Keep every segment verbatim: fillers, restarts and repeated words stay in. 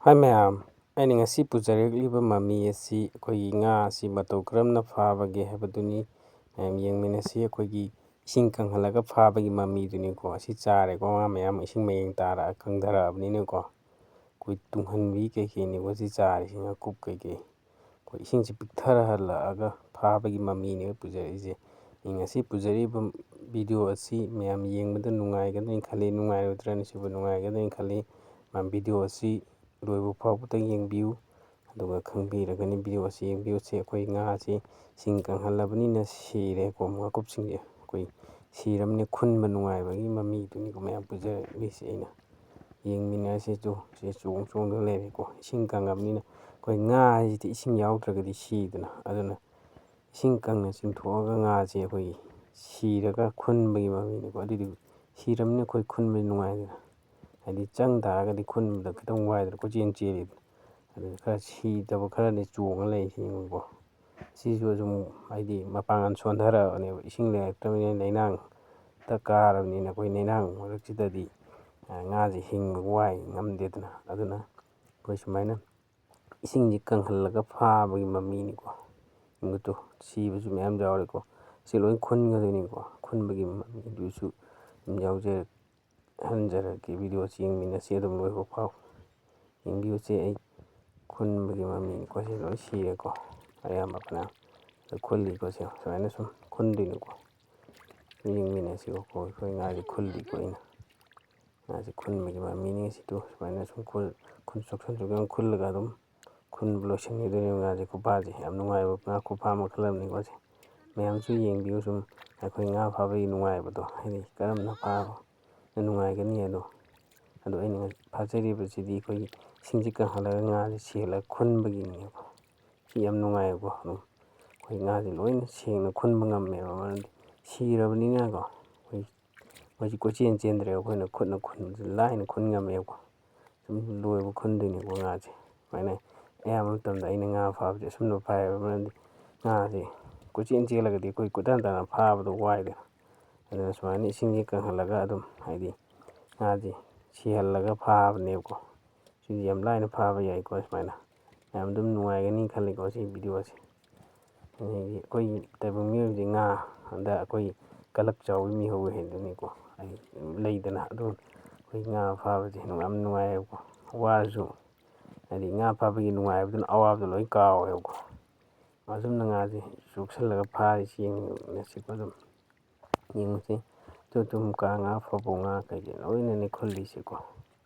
ꯍꯥꯏ ꯃꯌꯥꯝ, ꯑꯩꯅ ꯉꯁꯤ ꯄꯨꯖꯔꯛꯂꯤꯕ ꯃꯃꯤ ꯑꯁꯤ ꯑꯩꯈꯣꯏꯒꯤ ꯉꯥ ꯑꯁꯤ ꯃꯇꯧ ꯀꯔꯝꯅ ꯐꯥꯕꯒꯦ ꯍꯥꯏꯕꯗꯨꯅꯤ꯫ ꯃꯌꯥꯝ ꯌꯦꯡꯃꯤꯟꯅꯁꯤ꯫ ꯑꯩꯈꯣꯏꯒꯤ ꯏꯁꯤꯡ ꯀꯪꯍꯜꯂꯒ ꯐꯥꯕꯒꯤ ꯃꯃꯤꯗꯨꯅꯤꯀꯣ꯫ ꯑꯁꯤ ꯆꯥꯔꯦꯀꯣ, ꯉꯥ ꯃꯌꯥꯝ ꯏꯁꯤꯡ ꯃꯌꯦꯡ ꯇꯥꯔꯛꯑ ꯀꯪꯊꯔꯛꯑꯕꯅꯤꯅꯀꯣ꯫ ꯑꯩꯈꯣꯏ ꯇꯨꯡꯍꯟꯕꯤ ꯀꯩꯀꯩꯅꯤꯀꯣ ꯁꯤ ꯆꯥꯔꯤꯁꯤ, ꯉꯥꯀꯨꯞ ꯀꯩꯀꯩ꯫ ꯑꯩꯈꯣꯏ ꯏꯁꯤꯡꯁꯤ ꯄꯤꯛꯊꯔꯍꯜꯂꯛꯑꯒ ꯐꯥꯕꯒꯤ ꯃꯃꯤꯅꯦꯕ ꯄꯨꯖꯔꯛꯏꯁꯦ꯫ ꯑꯩ ꯉꯁꯤ ꯄꯨꯖꯔꯛꯏꯕ ꯚꯤꯗꯤꯑꯣ ꯑꯁꯤ ꯃꯌꯥꯝ ꯌꯦꯡꯕꯗ ꯅꯨꯡꯉꯥꯏꯒꯗ꯭ꯔꯅ ꯈꯜꯂꯤ, ꯅꯨꯡꯉꯥꯏꯔꯣꯏꯗ꯭ꯔꯅ ꯁꯤꯕꯨ ꯅꯨꯡꯉꯥꯏꯒꯗ꯭ꯔꯅ ꯈꯜꯂꯤ꯫ ꯃꯌꯥꯝ ꯚꯤꯗꯤꯑꯣ ꯑꯁꯤ ꯂꯣꯏꯕ ꯐꯥꯎꯕꯗ ꯌꯦꯡꯕꯤꯌꯨ, ꯑꯗꯨꯒ ꯈꯪꯕꯤꯔꯒꯅꯤ꯫ ꯚꯤꯗꯤꯑꯣ ꯑꯁꯤ ꯌꯦꯡꯕꯤꯌꯨꯁꯦ꯫ ꯑꯩꯈꯣꯏ ꯉꯥꯁꯤ ꯏꯁꯤꯡ ꯀꯪꯍꯜꯂꯕꯅꯤꯅ ꯁꯤꯔꯦꯀꯣ, ꯉꯥꯀꯨꯞꯁꯤꯡꯁꯦ꯫ ꯑꯩꯈꯣꯏ ꯁꯤꯔꯕꯅꯤꯅ ꯈꯨꯟꯕ ꯅꯨꯡꯉꯥꯏꯕꯒꯤ ꯃꯃꯤꯗꯨꯅꯤꯀꯣ ꯃꯌꯥꯝ ꯄꯨꯖꯔꯛꯂꯤꯁꯦ꯫ ꯑꯩꯅ ꯌꯦꯡꯃꯤꯟꯅꯔꯁꯤ꯫ ꯇꯨ, ꯁꯤ ꯆꯣꯡ ꯆꯣꯡꯗꯅ ꯂꯩꯔꯦꯀꯣ꯫ ꯏꯁꯤꯡ ꯀꯪꯉꯕꯅꯤꯅ ꯑꯩꯈꯣꯏ ꯉꯥ ꯍꯥꯏꯁꯤꯗꯤ ꯏꯁꯤꯡ ꯌꯥꯎꯗ꯭ꯔꯒꯗꯤ ꯁꯤꯗꯅ, ꯑꯗꯨꯅ ꯏꯁꯤꯡ ꯀꯪꯅ ꯆꯤꯡꯊꯣꯛꯑꯒ ꯉꯥꯁꯦ ꯑꯩꯈꯣꯏꯒꯤ ꯁꯤꯔꯒ ꯈꯨꯟꯕꯒꯤ ꯃꯃꯤꯅꯤꯀꯣ꯫ ꯑꯗꯨꯏꯗꯨ ꯁꯤꯔꯕꯅꯤꯅ ꯑꯩꯈꯣꯏ ꯈꯨꯟꯕꯗꯤ ꯅꯨꯡꯉꯥꯏꯗꯅ, ꯍꯥꯏꯗꯤ ꯆꯪ ꯇꯥꯔꯒꯗꯤ ꯈꯨꯟꯕꯗ ꯈꯤꯇꯪ ꯋꯥꯏꯗꯅ, ꯀꯣꯏꯆꯦꯟ ꯆꯦꯜꯂꯤꯗꯅ꯫ ꯑꯗꯨ ꯈꯔ ꯁꯤꯗꯕ ꯈꯔꯗꯤ ꯆꯣꯡꯉ ꯂꯩ ꯁꯤꯅꯤꯀꯣ꯫ ꯁꯤꯁꯨ ꯑꯗꯨꯝ ꯍꯥꯏꯗꯤ ꯃꯄꯥꯡꯒꯜ ꯁꯣꯟꯊꯔꯛꯑꯕꯅꯦꯕ, ꯏꯁꯤꯡ ꯂꯩꯔꯛꯇ꯭ꯔꯕꯅꯤꯅ, ꯂꯩꯅꯥꯡꯗ ꯀꯥꯔꯕꯅꯤꯅ ꯑꯩꯈꯣꯏ ꯂꯩꯅꯥꯡ ꯃꯔꯛꯁꯤꯗꯗꯤ, ꯑ, ꯉꯥꯁꯦ ꯍꯤꯡꯕ ꯋꯥꯏ, ꯉꯝꯗꯦꯗꯅ꯫ ꯑꯗꯨꯅ ꯑꯩꯈꯣꯏ ꯁꯨꯃꯥꯏꯅ ꯏꯁꯤꯡꯁꯤ ꯀꯪꯍꯜꯂꯒ ꯐꯥꯕꯒꯤ ꯃꯃꯤꯅꯤꯀꯣ꯫ ꯌꯦꯡꯉꯨ ꯇꯨ, ꯁꯤꯕꯁꯨ ꯃꯌꯥꯝ ꯌꯥꯎꯔꯦꯀꯣ꯫ ꯁꯤ ꯂꯣꯏ ꯈꯨꯟꯒꯗꯣꯏꯅꯤꯀꯣ꯫ ꯈꯨꯟꯕꯒꯤ ꯃꯃꯤꯗꯨꯁꯨ ꯑꯗꯨꯝ ꯌꯥꯎꯖꯔꯛ-, ꯍꯟꯖꯔꯛꯀꯦ꯫ ꯚꯤꯗꯤꯑꯣꯁꯤ ꯌꯦꯡꯃꯤꯟꯅꯁꯤ ꯑꯗꯨꯝ ꯂꯣꯏꯕ ꯐꯥꯎ꯫ ꯌꯦꯡꯕꯤꯌꯨꯁꯦ, ꯑꯩ ꯈꯨꯟꯕꯒꯤ ꯃꯃꯤꯅꯤꯀꯣ꯫ ꯁꯤ ꯂꯣꯏ ꯁꯤꯔꯦꯀꯣ꯫ ꯑꯌꯥꯝꯕ ꯐꯅꯌꯥꯝ ꯑꯗꯨ ꯈꯨꯜꯂꯤꯀꯣ꯫ ꯁꯦ ꯁꯨꯃꯥꯏꯅ ꯁꯨꯝ ꯈꯨꯟꯗꯣꯏꯅꯤꯀꯣ꯫ ꯌꯦꯡꯃꯤꯟꯅꯁꯤꯀꯣ꯫ ꯑꯩꯈꯣꯏ ꯉꯥꯁꯦ ꯈꯨꯜꯂꯤꯀꯣ ꯑꯩꯅ꯫ ꯉꯥꯁꯦ ꯈꯨꯟꯕꯒꯤ ꯃꯃꯤꯅꯤ ꯁꯤꯗꯣ꯫ ꯁꯨꯃꯥꯏꯅ ꯁꯨꯝ ꯈꯨꯜ-, ꯈꯨꯟ ꯆꯣꯛꯁꯟ ꯆꯣꯛꯁꯟ ꯈꯨꯜꯂꯒ ꯑꯗꯨꯝ ꯈꯨꯟꯕ ꯂꯣꯏꯁꯤꯟꯈꯤꯗꯣꯏꯅꯦꯕ ꯉꯥꯁꯦ ꯈꯨꯐꯥꯁꯦ꯫ ꯌꯥꯝ ꯅꯨꯡꯉꯥꯏꯕ ꯉꯥ ꯈꯨꯐꯥ ꯃꯈꯜ ꯑꯃꯅꯤꯀꯣ ꯁꯦ꯫ ꯃꯌꯥꯝꯁꯨ ꯌꯦꯡꯕꯤꯌꯨ ꯁꯨꯝ ꯑꯩꯈꯣꯏ ꯉꯥ ꯐꯥꯕꯒꯤ ꯅꯨꯡꯉꯥꯏꯕꯗꯣ, ꯍꯥꯏꯗꯤ ꯀꯔꯝꯅ ꯐꯥꯕꯅ ꯅꯨꯡꯉꯥꯏꯒꯅꯤ ꯍꯥꯏꯗꯣ꯫ ꯑꯗꯣ ꯑꯩꯅ ꯐꯥꯖꯔꯤꯕꯁꯤꯗꯤ ꯑꯩꯈꯣꯏꯒꯤ ꯏꯁꯤꯡꯁꯦ ꯀꯪꯍꯜꯂꯒ ꯉꯥꯁꯦ ꯁꯤꯍꯜꯂꯒ ꯈꯨꯟꯕꯒꯤꯅꯦꯕ꯫ ꯁꯤ ꯌꯥꯝ ꯅꯨꯡꯉꯥꯏꯕꯀꯣ꯫ ꯑꯗꯨꯝ ꯑꯩꯈꯣꯏ ꯉꯥꯁꯦ ꯂꯣꯏꯅ ꯁꯦꯡꯅ ꯈꯨꯟꯕ ꯉꯝꯃꯦꯕ, ꯃꯔꯝꯗꯤ ꯁꯤꯔꯕꯅꯤꯅꯀꯣ꯫ ꯑꯩꯈꯣꯏ ꯃꯣꯏꯁꯤ ꯀꯣꯏꯆꯦꯟ ꯆꯦꯟꯗ꯭ꯔꯦꯕ, ꯑꯩꯈꯣꯏꯅ ꯈꯨꯠꯅ ꯈꯨꯟꯕꯁꯦ ꯂꯥꯏꯅ ꯈꯨꯟ ꯉꯝꯃꯦꯕꯀꯣ꯫ ꯁꯨꯝ ꯂꯣꯏꯕ ꯈꯨꯟꯗꯣꯏꯅꯦꯀꯣ ꯉꯥꯁꯦ꯫ ꯁꯨꯃꯥꯏꯅ ꯑꯌꯥꯝꯕ ꯃꯇꯝꯗ ꯑꯩꯅ ꯉꯥ ꯐꯥꯕꯁꯦ ꯑꯁꯨꯝꯅ ꯐꯥꯏꯌꯦꯕ, ꯃꯔꯝꯗꯤ ꯉꯥꯁꯦ ꯀꯣꯏꯆꯦꯟ ꯆꯦꯜꯂꯒꯗꯤ ꯑꯩꯈꯣꯏ ꯀꯣꯏꯇꯥꯟ ꯇꯥꯟꯅ ꯐꯥꯕꯗꯣ ꯋꯥꯏꯗꯅ꯫ ꯑꯗꯨꯅ ꯁꯨꯃꯥꯏꯅ ꯏꯁꯤꯡꯁꯦ ꯀꯪꯍꯜꯂꯒ ꯑꯗꯨꯝ, ꯍꯥꯏꯗꯤ ꯉꯥꯁꯦ ꯁꯤꯍꯜꯂꯒ ꯐꯥꯕꯅꯦꯕꯀꯣ꯫ ꯁꯤꯗꯤ ꯌꯥꯝ ꯂꯥꯏꯅ ꯐꯥꯕ ꯌꯥꯏꯀꯣ꯫ ꯁꯨꯃꯥꯏꯅ ꯃꯌꯥꯝ ꯑꯗꯨꯝ ꯅꯨꯡꯉꯥꯏꯒꯅꯤ ꯈꯜꯂꯤꯀꯣ ꯁꯤ ꯚꯤꯗꯤꯑꯣꯁꯦ꯫ ꯑꯗꯒꯤ ꯑꯩꯈꯣꯏꯒꯤ ꯇꯥꯏꯕꯪ ꯃꯤꯑꯣꯏꯕꯁꯤ ꯉꯥꯗ ꯑꯩꯈꯣꯏ ꯀꯂꯞ ꯆꯥꯎꯕꯤ ꯃꯤ ꯍꯧꯋꯤ ꯍꯥꯏꯗꯨꯅꯤꯀꯣ꯫ ꯍꯥꯏꯗꯤ ꯂꯩꯗꯅ ꯑꯗꯨꯝ ꯑꯩꯈꯣꯏ ꯉꯥ ꯐꯥꯕꯁꯦ ꯌꯥꯝ ꯅꯨꯡꯉꯥꯏꯌꯦꯕꯀꯣ꯫ ꯋꯥꯔꯁꯨ ꯍꯥꯏꯗꯤ ꯉꯥ ꯐꯥꯕꯒꯤ ꯅꯨꯡꯉꯥꯏꯕꯗꯨꯅ ꯑꯋꯥꯕꯗꯣ ꯂꯣꯏ ꯀꯥꯎꯋꯦꯕꯀꯣ꯫ ꯑꯁꯨꯝꯅ ꯉꯥꯁꯦ ꯆꯨꯞꯁꯜꯂꯒ ꯐꯥꯔꯤꯁꯤ ꯌꯦꯡꯉꯁꯤꯀꯣ꯫ ꯑꯗꯨꯝ ꯌꯦꯡꯉꯨꯁꯤ꯫ ꯇꯨ ꯇꯨꯝ ꯀꯥ ꯉꯥ ꯐꯕꯧ ꯉꯥ ꯀꯩꯀꯩ ꯂꯣꯏꯅꯅꯦ ꯈꯨꯜꯂꯤꯁꯦꯀꯣ꯫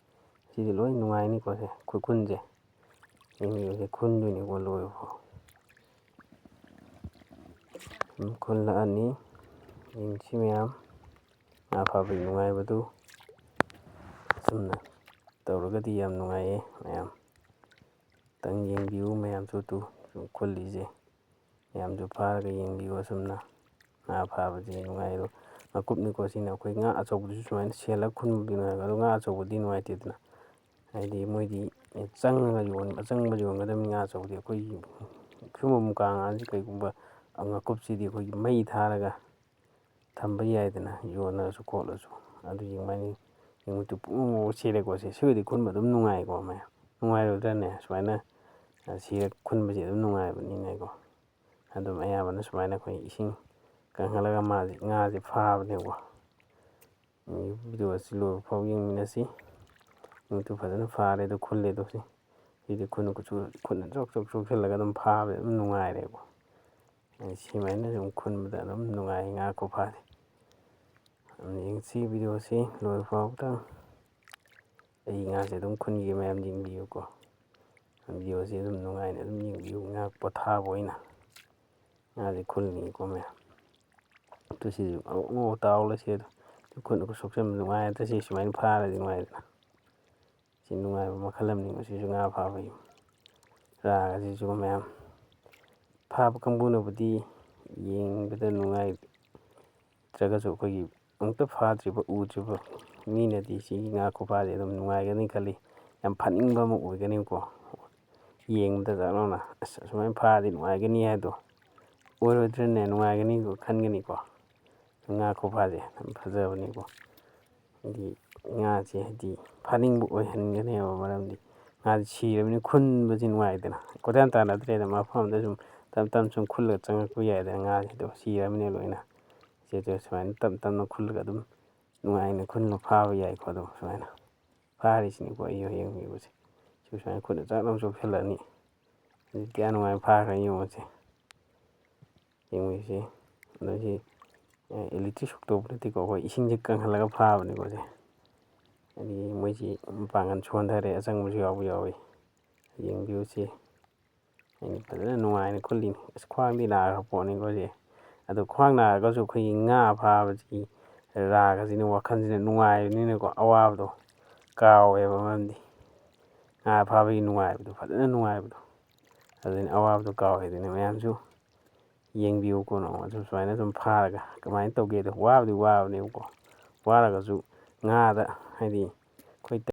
ꯁꯤꯗꯤ ꯂꯣꯏ ꯅꯨꯡꯉꯥꯏꯅꯤꯀꯣ ꯁꯦ ꯈꯨꯈꯨꯟꯁꯦ꯫ ꯌꯦꯡꯕꯤꯌꯨꯁꯦ ꯈꯨꯟꯗꯣꯏꯅꯤꯀꯣ ꯂꯣꯏꯕ ꯐꯥꯎ꯫ ꯑꯗꯨꯝ ꯈꯨꯜꯂꯛꯑꯅꯤ꯫ ꯌꯦꯡꯁꯤ ꯃꯌꯥꯝ ꯉꯥ ꯐꯥꯕꯒꯤ ꯅꯨꯡꯉꯥꯏꯕꯗꯨ꯫ ꯑꯁꯨꯝꯅ ꯇꯧꯔꯒꯗꯤ ꯌꯥꯝ ꯅꯨꯡꯉꯥꯏꯌꯦ ꯃꯌꯥꯝ꯫ ꯈꯤꯇꯪ ꯌꯦꯡꯕꯤꯌꯨ ꯃꯌꯥꯝꯁꯨ ꯇꯨ ꯁꯨꯝ ꯈꯨꯜꯂꯤꯁꯦ꯫ ꯃꯌꯥꯝꯁꯨ ꯐꯥꯔꯒ ꯌꯦꯡꯕꯤꯌꯨ ꯑꯁꯨꯝꯅ꯫ ꯉꯥ ꯐꯥꯕꯁꯦ ꯅꯨꯡꯉꯥꯏ꯫ ꯑꯗꯣ ꯉꯥꯀꯨꯞꯅꯤꯀꯣ ꯁꯤꯅ꯫ ꯑꯩꯈꯣꯏ ꯉꯥ ꯑꯆꯧꯕꯗꯨꯁꯨ ꯁꯨꯃꯥꯏꯅ ꯁꯦꯜꯂꯒ ꯈꯨꯟꯕꯗꯤ ꯅꯨꯡꯉꯥꯏ꯫ ꯑꯗꯣ ꯉꯥ ꯑꯆꯧꯕꯗꯤ ꯅꯨꯡꯉꯥꯏꯇꯦꯗꯅ꯫ ꯍꯥꯏꯗꯤ ꯃꯣꯏꯗꯤ ꯆꯪꯉꯒ ꯌꯣꯟ-, ꯑꯆꯪꯕ ꯌꯣꯟꯒꯗꯕꯅꯤ ꯉꯥ ꯑꯆꯧꯕꯗꯤ꯫ ꯑꯩꯈꯣꯏꯒꯤ ꯁꯤꯒꯨꯝꯕ ꯃꯨꯀꯥ ꯉꯥꯁꯤ ꯀꯩꯒꯨꯝꯕ ꯉꯥꯀꯨꯞꯁꯤꯗꯤ ꯑꯩꯈꯣꯏꯒꯤ ꯃꯩ ꯊꯥꯔꯒ ꯊꯝꯕ ꯌꯥꯏꯗꯅ, ꯌꯣꯟꯅꯔꯁꯨ ꯈꯣꯠꯂꯁꯨ꯫ ꯑꯗꯨ ꯌꯦꯡꯕ ꯍꯥꯏꯅꯤ꯫ ꯌꯦꯡꯉꯨ ꯇꯨ ꯄꯨꯡꯃꯨꯛ ꯃꯨꯛ ꯁꯤꯔꯦꯀꯣ ꯁꯦ꯫ ꯁꯤꯕꯨꯗꯤ ꯈꯨꯟꯕ ꯑꯗꯨꯝ ꯅꯨꯡꯉꯥꯏꯀꯣ ꯃꯌꯥꯝ꯫ ꯅꯨꯡꯉꯥꯏꯔꯣꯏꯗ꯭ꯔꯅꯦ? ꯁꯨꯃꯥꯏꯅ, ꯑ, ꯁꯤꯔ ꯈꯨꯟꯕꯁꯦ ꯑꯗꯨꯝ ꯅꯨꯡꯉꯥꯏꯕꯅꯤꯅꯦꯀꯣ꯫ ꯑꯗꯨꯝ ꯑꯌꯥꯝꯕꯅ ꯁꯨꯃꯥꯏꯅ ꯑꯩꯈꯣꯏ ꯏꯁꯤꯡ ꯀꯪꯍꯜꯂꯒ ꯃꯥꯁꯦ, ꯉꯥꯁꯦ ꯐꯥꯕꯅꯦꯀꯣ꯫ ꯚꯤꯗꯤꯑꯣ ꯑꯁꯤ ꯂꯣꯏꯕ ꯐꯥꯎ ꯌꯦꯡꯃꯤꯟꯅꯁꯤ꯫ ꯌꯦꯡꯉꯨ ꯇꯨ ꯐꯖꯅ ꯐꯥꯔꯦ ꯑꯗꯣ ꯈꯨꯜꯂꯦ ꯑꯗꯣ ꯁꯤ꯫ ꯁꯤꯗꯤ ꯈꯨꯠꯅ ꯀꯨꯠꯁꯨ-, ꯈꯨꯠꯅ ꯆꯣꯛ ꯆꯣꯛ ꯆꯣꯛꯁꯤꯜꯂꯒ ꯑꯗꯨꯝ ꯐꯥꯕꯗ ꯑꯗꯨꯝ ꯅꯨꯡꯉꯥꯏꯔꯦꯀꯣ꯫ ꯑꯩ ꯁꯤꯃꯥꯏꯅ ꯁꯨꯝ ꯈꯨꯟꯕꯗ ꯑꯗꯨꯝ ꯅꯨꯡꯉꯥꯏ ꯉꯥ ꯈꯨꯐꯥꯁꯦ꯫ ꯑꯗꯨꯝ ꯌꯦꯡꯁꯤ ꯚꯤꯗꯤꯑꯣꯁꯤ ꯂꯣꯏꯕ ꯐꯥꯎꯕꯗ꯫ ꯑꯩ ꯉꯥꯁꯦ ꯑꯗꯨꯝ ꯈꯨꯟꯒꯦ ꯃꯌꯥꯝ ꯌꯦꯡꯕꯤꯌꯨꯀꯣ꯫ ꯚꯤꯗꯤꯑꯣꯁꯤ ꯑꯗꯨꯝ ꯅꯨꯡꯉꯥꯏꯅ ꯑꯗꯨꯝ ꯌꯦꯡꯕꯤꯌꯨ ꯉꯥ ꯄꯣꯊꯥꯕ ꯑꯣꯏꯅ꯫ ꯉꯥꯁꯦ ꯈꯨꯜꯂꯤꯀꯣ ꯃꯌꯥꯝ꯫ ꯑꯗꯨ ꯁꯤꯁꯨ ꯉꯧ ꯉꯧ ꯇꯥꯎ ꯂꯩꯁꯦ ꯑꯗꯣ꯫ ꯈꯨꯠꯅ ꯁꯣꯛꯆꯟꯕ ꯅꯨꯡꯉꯥꯏ꯫ ꯑꯗ ꯁꯤ ꯁꯨꯃꯥꯏꯅ ꯐꯥꯔꯗꯤ ꯅꯨꯡꯉꯥꯏꯗꯅ꯫ ꯁꯤ ꯅꯨꯡꯉꯥꯏꯕ ꯃꯈꯜ ꯑꯃꯅꯤ꯫ ꯃꯁꯤꯁꯨ ꯉꯥ ꯐꯥꯕꯒꯤ ꯔꯥꯒꯁꯤꯁꯨ ꯃꯌꯥꯝ ꯐꯥꯕ ꯀꯥꯡꯕꯨꯅꯕꯨꯗꯤ ꯌꯦꯡꯕꯗ ꯅꯨꯡꯉꯥꯏꯇ꯭ꯔꯒꯁꯨ ꯑꯩꯈꯣꯏꯒꯤ ꯑꯃꯨꯛꯇ ꯐꯥꯗ꯭ꯔꯤꯕ, ꯎꯗ꯭ꯔꯤꯕ ꯃꯤꯅꯗꯤ ꯁꯤꯒꯤ ꯉꯥ ꯈꯨꯐꯥꯁꯦ ꯑꯗꯨꯝ ꯅꯨꯡꯉꯥꯏꯒꯅꯤ ꯈꯜꯂꯤ꯫ ꯌꯥꯝ ꯐꯥꯅꯤꯡꯕ ꯑꯃ ꯑꯣꯏꯒꯅꯤꯀꯣ꯫ ꯌꯦꯡꯕꯗ ꯆꯥꯛ ꯂꯥꯎꯅ "ꯑꯁ, ꯑꯁꯨꯃꯥꯏꯅ ꯐꯥꯔꯗꯤ ꯅꯨꯡꯉꯥꯏꯒꯅꯤ" ꯍꯥꯏꯗꯣ ꯑꯣꯏꯔꯣꯏꯗ꯭ꯔꯅꯦ? ꯅꯨꯡꯉꯥꯏꯒꯅꯤꯀꯣ ꯈꯟꯒꯅꯤꯀꯣ꯫ ꯉꯥ ꯈꯨꯐꯥꯁꯦ ꯌꯥꯝ ꯐꯖꯕꯅꯤꯀꯣ꯫ ꯍꯥꯏꯗꯤ ꯉꯥꯁꯦ ꯍꯥꯏꯗꯤ ꯐꯥꯅꯤꯡꯕ ꯑꯣꯏꯍꯟꯒꯅꯦꯕ꯫ ꯃꯔꯝꯗꯤ ꯉꯥꯁꯦ ꯁꯤꯔꯕꯅꯤꯅ ꯈꯨꯟꯕꯁꯤ ꯅꯨꯡꯉꯥꯏꯗꯅ꯫ ꯀꯣꯏꯇꯥꯟ ꯇꯥꯟꯅꯗ꯭ꯔꯦꯗꯅ, ꯃꯐꯝ ꯑꯃꯗ ꯁꯨꯝ ꯇꯞ ꯇꯞꯅ ꯁꯨꯝ ꯈꯨꯜꯂꯒ ꯆꯪꯉꯛꯄ ꯌꯥꯏꯗꯅ꯫ ꯉꯥꯁꯤꯗꯣ ꯁꯤꯔꯕꯅꯤꯅ ꯂꯣꯏꯅ꯫ ꯏꯆꯦꯁꯨ ꯁꯨꯃꯥꯏꯅ ꯇꯞ ꯇꯞꯅ ꯈꯨꯜꯂꯒ ꯑꯗꯨꯝ ꯅꯨꯡꯉꯥꯏꯅ ꯈꯨꯜꯂ ꯐꯥꯕ ꯌꯥꯏꯀꯣ꯫ ꯑꯗꯨꯝ ꯁꯨꯃꯥꯏꯅ ꯐꯥꯔꯤꯁꯤꯅꯤꯀꯣ꯫ ꯑꯩ ꯌꯦꯡꯕꯤꯕꯁꯦ꯫ ꯁꯤ ꯁꯨꯃꯥꯏꯅ ꯈꯨꯠꯅ ꯆꯥꯛ ꯂꯥꯎ ꯆꯣꯞꯁꯤꯜꯂꯅꯤ꯫ ꯑꯗꯨꯗꯤ ꯀꯌꯥ ꯅꯨꯡꯉꯥꯏꯅ ꯐꯥꯈ꯭ꯔꯦ ꯌꯦꯡꯉꯨꯁꯦ꯫ ꯌꯦꯡꯉꯨꯁꯦ꯫ ꯑꯗꯣ ꯁꯤ, ꯑꯦ, ꯏꯂꯦꯛꯇ꯭ꯔꯤꯛ ꯁꯣꯛ ꯇꯧꯕ ꯅꯠꯇꯦꯀꯣ꯫ ꯑꯩꯈꯣꯏ ꯏꯁꯤꯡꯁꯦ ꯀꯪꯍꯜꯂꯒ ꯐꯥꯕꯅꯤꯀꯣ ꯁꯦ꯫ ꯑꯗꯒꯤ ꯃꯣꯏꯁꯤ ꯃꯄꯥꯡꯒꯜ ꯁꯣꯟꯊꯔꯦ, ꯑꯆꯪꯕꯁꯨ ꯌꯥꯎꯕ ꯌꯥꯎꯏ꯫ ꯌꯦꯡꯕꯤꯌꯨꯁꯦ꯫ ꯑꯩꯅ ꯐꯖꯅ ꯅꯨꯡꯉꯥꯏꯅ ꯈꯨꯜꯂꯤꯅꯤ꯫ ꯑꯁ, ꯈ꯭ꯋꯥꯡꯗꯤ ꯅꯥꯈ꯭ꯔ ꯄꯣꯠꯅꯤꯀꯣ ꯁꯦ꯫ ꯑꯗꯣ ꯈ꯭ꯋꯥꯡ ꯅꯥꯔꯒꯁꯨ ꯑꯩꯈꯣꯏꯒꯤ ꯉꯥ ꯐꯥꯕꯁꯤꯒꯤ ꯔꯥꯒꯁꯤꯅ, ꯋꯥꯈꯜꯁꯤꯅ ꯅꯨꯡꯉꯥꯏꯕꯅꯤꯅꯀꯣ, ꯑꯋꯥꯕꯗꯣ ꯀꯥꯎꯋꯦꯕ꯫ ꯃꯔꯝꯗꯤ ꯉꯥ ꯐꯥꯕꯒꯤ ꯅꯨꯡꯉꯥꯏꯕꯗꯣ, ꯐꯖꯅ ꯅꯨꯡꯉꯥꯏꯕꯗꯣ, ꯑꯗꯨꯅ ꯑꯋꯥꯕꯗꯣ ꯀꯥꯎꯋꯦ꯫ ꯑꯗꯨꯅ ꯃꯌꯥꯝꯁꯨ ꯌꯦꯡꯕꯤꯌꯨꯀꯣ꯫ ꯅꯣꯡꯃ ꯁꯨꯝ ꯁꯨꯃꯥꯏꯅ ꯁꯨꯝ ꯐꯥꯔꯒ ꯀꯃꯥꯏꯅ ꯇꯧꯒꯦꯗꯣ꯫ ꯋꯥꯕꯨꯗꯤ ꯋꯥꯕꯅꯦꯕꯀꯣ꯫ ꯋꯥꯔꯒꯁꯨ ꯉꯥꯗ, ꯍꯥꯏꯗꯤ,